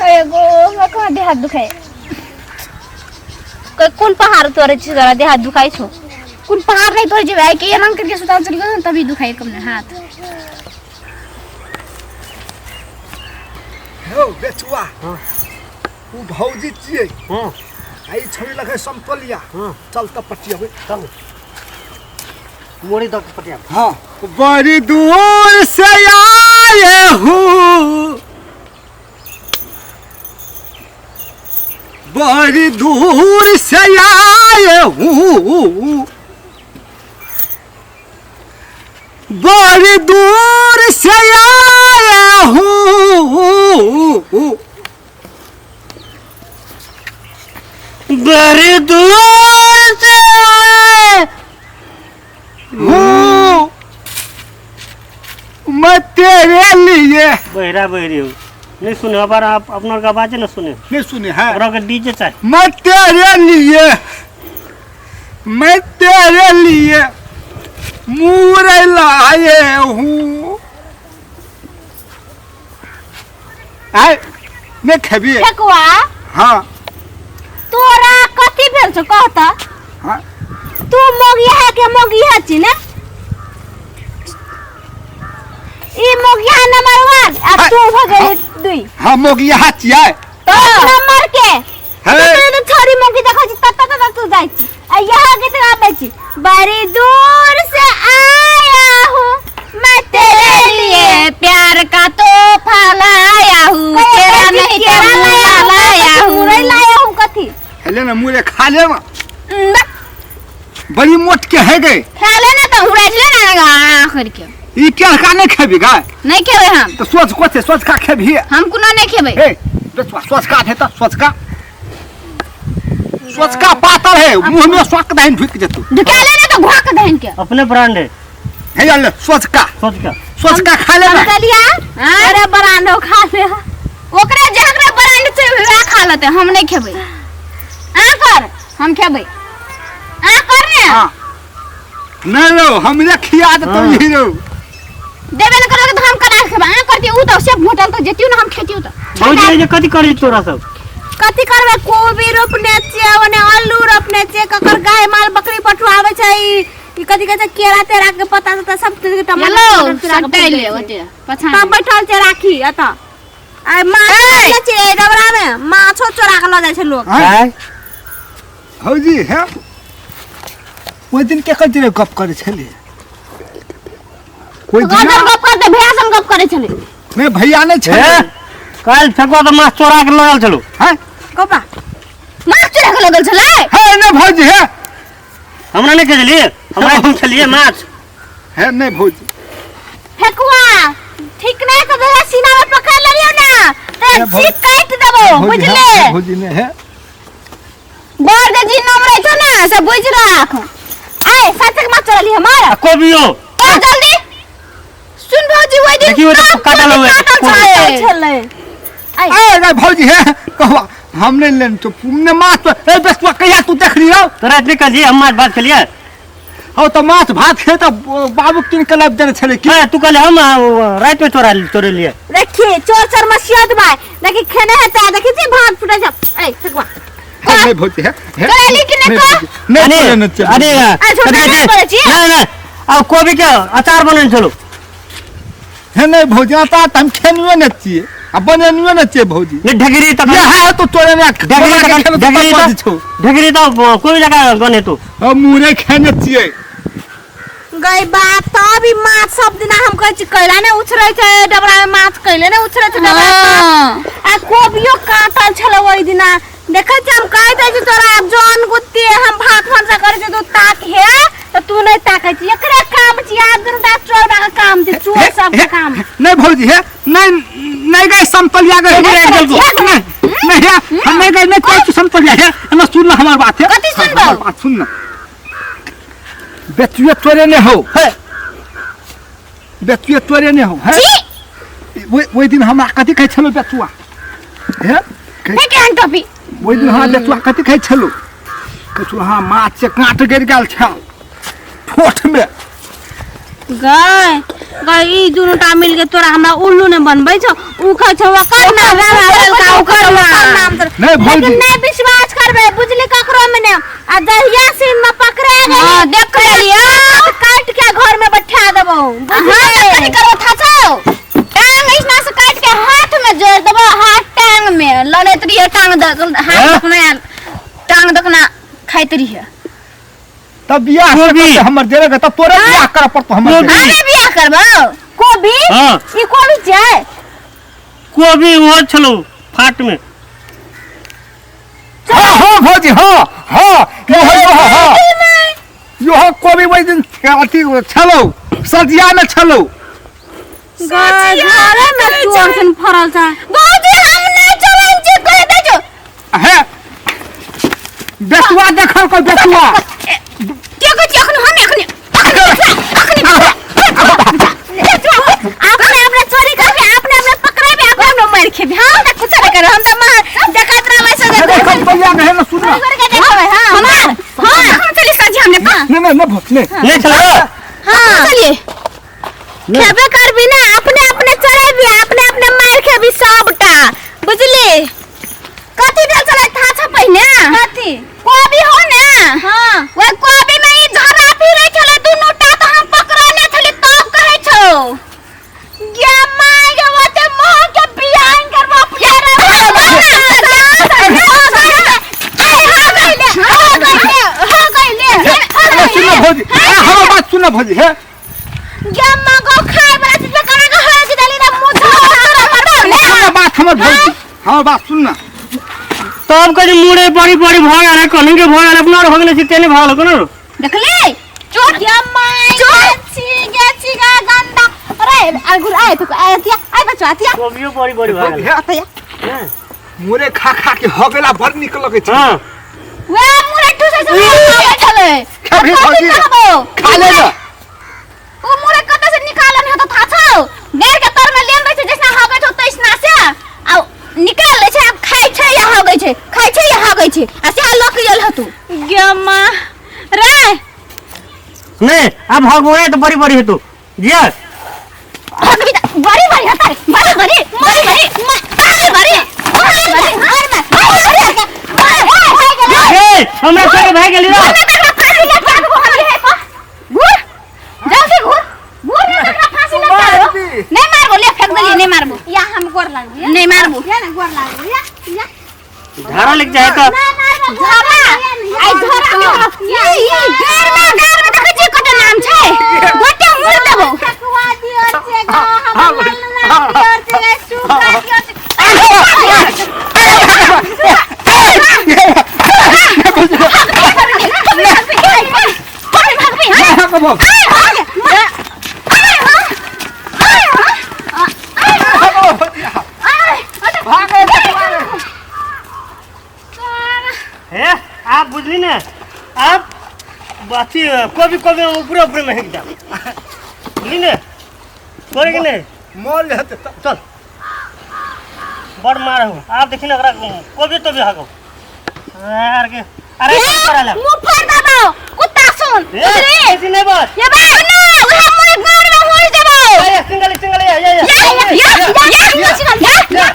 एगो हमरा कहाँ देह हाथ दुखाय कोन पहाड़ तोड़े छी तोरा देह हाथ दुखाइ छौ कोन पहाड़ नहीं तोड़े जेबै के एना करके सुताल चल गेल तभी दुखाइ कम ने हाथ। हौ बेचुआ। हाँ। उ भौजी छियै। हाँ। आ ई छौड़ी लगे समतोलिया। हाँ। चल त पटियाबै चल मोड़ी दऽ के पटिया। हाँ बड़ी दूर से आए हूँ, बड़ी दूर से आए हूँ, बड़ी दूर से आए हूँ, बड़ी दूर से आए हूँ मैं तेरे लिए। बहरा बहरी हो नहीं सुने अब आप अपना का बात ना सुने। नहीं सुने है ओकरा के डीजे चाही। मैं तेरे लिए, मैं तेरे लिए मुरई लाए हूँ। आय नहीं खेबी। ठेकुआ। हाँ। तोरा कथी भेल छौ कह त। हाँ। तू मोगिया के मोगिया छी ने? ई मोगिया नंबर 1 आ तू भ गेली 2। हाँ मोगिया छियै। तो नंबर के हे। तू तो छोरी मोगी देखै छी तत तत तू जाइ छी आ यहाँ के तो आबै छी। बड़ी दूर से आया हूँ मैं तेरे लिए प्यार का तोहफा लाया हूँ, तेरा नहीं तो मुरा लाया हूँ। मुरई लाया हूँ कथी? हेले ना मुरे खा ले ना। ना। बड़ी मोट के है गए। खा ले ना तो हुरा ले ना आखिर के। ई क्या का नहीं खेबी गाय? नहीं खेबे हम। तो सोच कोथे सोच का खेबी? हम कोनो नहीं खेबे। हे, बेचवा सोच का है त सोच का। सोच का पातर है, मुंह में सोक दहन ढुक जेतु। ढुका ले ना तो घुआ के दहन के। अपने ब्रांड है। हे ले सोच का। सोच का। सोच का खा ले ना। चलिया। अरे ब्रांड खा ले। ओकरा जकरा ब्रांड छै वएह खा लेते, हम नहीं खेबे। आ कर, हम खेबे। आ कर ने। हां। नहीं रो, हमरे खिया देतो हाँ। ही रो। देबे न करबे त हम करा खेबे। आ करती उ त से भोटल त जेतियो न हम खेतियो त। भौजी जे कथी करी तोरा सब? कथी करबे? कोबी रोपने छियै, ओने आलू रोपने छियै, ककर गाय माल बकरी पटुआबै छै, ई कथी कहै छै केरा तेरा के पत्ता तत्ता सब चीज के टमाटर हेलो, टमाटर चुरा के सटाइ ले फेंक दै ओते, छै। पछाँ। तब बैठल छै राखी एतऽ। आ माछ ए! छै एहि डबरा में, माछो चोरा के लऽ जाइ छै लोग। आँय? भौजी हे ओहि दिन केकर जरे गप करै छलियै? कोइ दिन गप गप करते भैया संग गप करै छलै। नहि भैया नहि छलै। हे, काल्हि फेकुआ तऽ माछ चोरा के लऽ गेल छलौ। हैं? कपड़ा। माछ चोरा के लऽ गेल छलै? हे नहि भौजी हे। हमरा नहि खेलियै, हमरा हम खेलियै माछ। हे नहि भौजी। फेकुआ ठीक नहीं तो भैया सीना में पकड़ लेलियो ना तो हे भौ- जी काट देबो भौजी, बुझले। हे, भौजी नहि हे। बड़ जे जी नाम रहै छौ ना से बुझ राख। आय सच के माछ चोरली हमार। आ कोबियो। ओ जल्दी सुन भौजी ओइ दिन देखियो तऽ सब काटल कोबी हुए। काटल काटल छलै। छलै। ए नहीं भौजी हे कहवा हम नहीं लेन तो तुमने माछ तो ए बेसुआ कहिया तू देख रही हो? तोरा इतने कहलियै हम माछ भात खेलियै। हो तो माछ भात खे तो बाबू किन के लाइब देने छले की? हे, तू कहले हम राति में चोरा चोरेलियै। देखी चोर चोर मसियत भाई देखी खेने हेतै देखी छी भात फुटै छै। ए फेकुआ। हे, नहीं भौजी हे, हे। चोरेली कि नहीं नहीं तो? भौजी, नहीं अरे, चोरेने चले। अरे, अरे, छोटा कथी कहै नहीं छै? बोलै छी। नहि, नहि, आब कोबी के अचार बनेने छलौ। हे नहीं भौजी आता त हम खेनियो ने छियै आ बनेनियो ने छियै भौजी। नहीं, ढेकरी तक ये है तो तोरे ने ढेकरी बना के तक खेलो तो ढेकरी बज तक छौ। ढेकरी तऽ कोबी जकाँ बने तू। हम मुरे खेने छियै। गई बात तो अभी माछ सब दिना हम कहै छी कैला ने उछरै छै डबरा में माछ कैले ने उछरै छै डबरा में माछ। हाँ। आ कोबियो काटल छलै ओहि दिना देखै छी हम कहै दै छी तोरा जन गुत्ती हम भात भनसा करै छी तू ताक हे तऽ तू नहि ताकै छी। एकरे काम छी आब दिन रात चोरबा के काम छी चोर हे, सबके हे, काम। नहीं भौजी हे नहीं नहीं गए समतलिया गए। नहीं, नहीं, नहीं, नहीं, नहीं, हे, हम नहीं गए नहीं कोई समतलिया हे एना सुन ना हमार बात है। कथी सुनबौ? हमार बात सुन ना। बेचुए तोरे ने हो हे। बेचुए तोरे ने हो हे। छी। ओहि दिन हमरा कथी कहै छलो बेचुआ हे? हे केहन टोपी? ओहि दिन हमरा बेचुआ कथी कहै छलो? कहै छलो हाँ माछ से काँट गड़ि गेल छल ठोठ में। गए गए ई दुनू टा मिल के तोरा हमरा उल्लू ने बनबै छौ। उ कहै छौ ओकर नाम चलका ओकर नाम चल। नहीं भौजी। लेकिन नहीं विश्वास करबे बुझली ककरो में ने। आ दहिया सीन में पकड़ा गेली। हां देख लिया। काट के घर में बैठा देबो। हां कथी करो था छौ टांग ऐसना से काट के हाथ में जोड़ देबो। हाथ टांग में लड़ैत रहिए टांग द हाथ दखना टांग दखना खाइत रहिए। तब बियाह से कोबी। करते हमर जेरे के तब तोरे बियाह करऽ पड़तो हमर कोबी। जेरे। हमे बियाह करबो कोबी। हाँ। ई कोबी छै कोबी वो छलो फाट में। हाँ हाँ भौजी हाँ हाँ यो है यो है, हाँ यो है कोबी ओहि दिन अथी छलौ सजिया में छलौ। घरे में चोर सन फरल छ। भौजी हम नहीं चोरन छी कह दे जो। हे बेचुआ देखल को बेचुआ। के कहै छी अखन हम अखन अखन अपने अपने चोरी करबे अपने अपने पकड़ेबे अपने अपने मार खेबे। हां त कुछ नहीं करे हम त मार देखत रहबै से अरे कंपनिया में है ना सुनना। करके देखबै। हां हमार हां हम चली सजी हमने पा नहीं नहीं नहीं भौजी नहीं। नहीं छलो। हां चलिए खेबे करबी ना अपने अपने चढ़ेबी अपने अपने मार खेबी सबटा बुझली। कथी भेल छलै था छ पहिने? कथी? कोबी हो ना। हां ओइ कोबी में ई झरा फिरै छलै दुनू टा त हम पकड़ले छली तब कहै छौ। गे my गे ओते मोह के बियाह करबो अपने रे। अरे सुन ना भौजी हमर बात सुन ना भौजी हे। गे मगो खाय वाला चीज कना के हग देली रे मुंह तोरा मरबो ने। सुन ना बात हमर भौजी हमर बात सुन ना। तब कहे मुड़े बड़ी बड़ी भऽ गेल कहलिन के भऽ गेल अपना और हो गेल छी तेने भऽ गेल कोनो। देखली चोर गे my छी गे छी गे गंदा। अरे आगुर आय तो आय तिया आय बचवा तिया। कोबियो बड़ी बड़ी भऽ गेल। हे मुरे खा खा के हगेला बड़ निक लगै छै। हां वे मुरे ठुसे से खाबै छलै। खेबही भौजी खा ले ना। ओ मुरे कतऽ से निकालन हेतौ था छौ गाय के तर में लेन रहै छै जैसना हगै छौ तैसना से आ निकाल लै छै। आब खाइ छै या हगै छै खाइ छै या हगै छै आ सएह लऽ के गेल हेतौ। गे माँ रे नहीं अब हगो है तो बड़ी बड़ी हेतौ जिया हगबी त बड़ी बड़ी हेतै बड़ी बड़ी बड़ी बड़ी बड़ी बड़ी बड़ी बड़ी ए हमरा संगे भाग गेली रे। जल्दी घूर घूर ना तकरा फांसी लग जाओ। नहीं मारबो ले फेंक देलिए नहीं मारबो। या हम गोर लागबो नहीं मारबो। या ना गोर लागबो या या झाड़ा लग जाए तो झरा आई झरा ई ई गार में देखै छियै कते नाम छै गोटे मुड़ देबो। ठकुआ दियो छै ग हम ललना दियो छै ग सुगा दियो छै। हे आप बुझली ने आप अथी कोबी कोबी ऊपरे ऊपरे में हेक जा बुझली ने करे कि नहीं मर जाते चल बड़ मार हो आप देखी ना ओकरा कोबी तो भी हगो यार के अरे की करल मुंह फाड़ देबो कुत्ता सुन ए ऐसी नहीं बस ये बे ना उहे मुंह गाड़ में होई देबो ए सिंगल सिंगल या या या या या या या या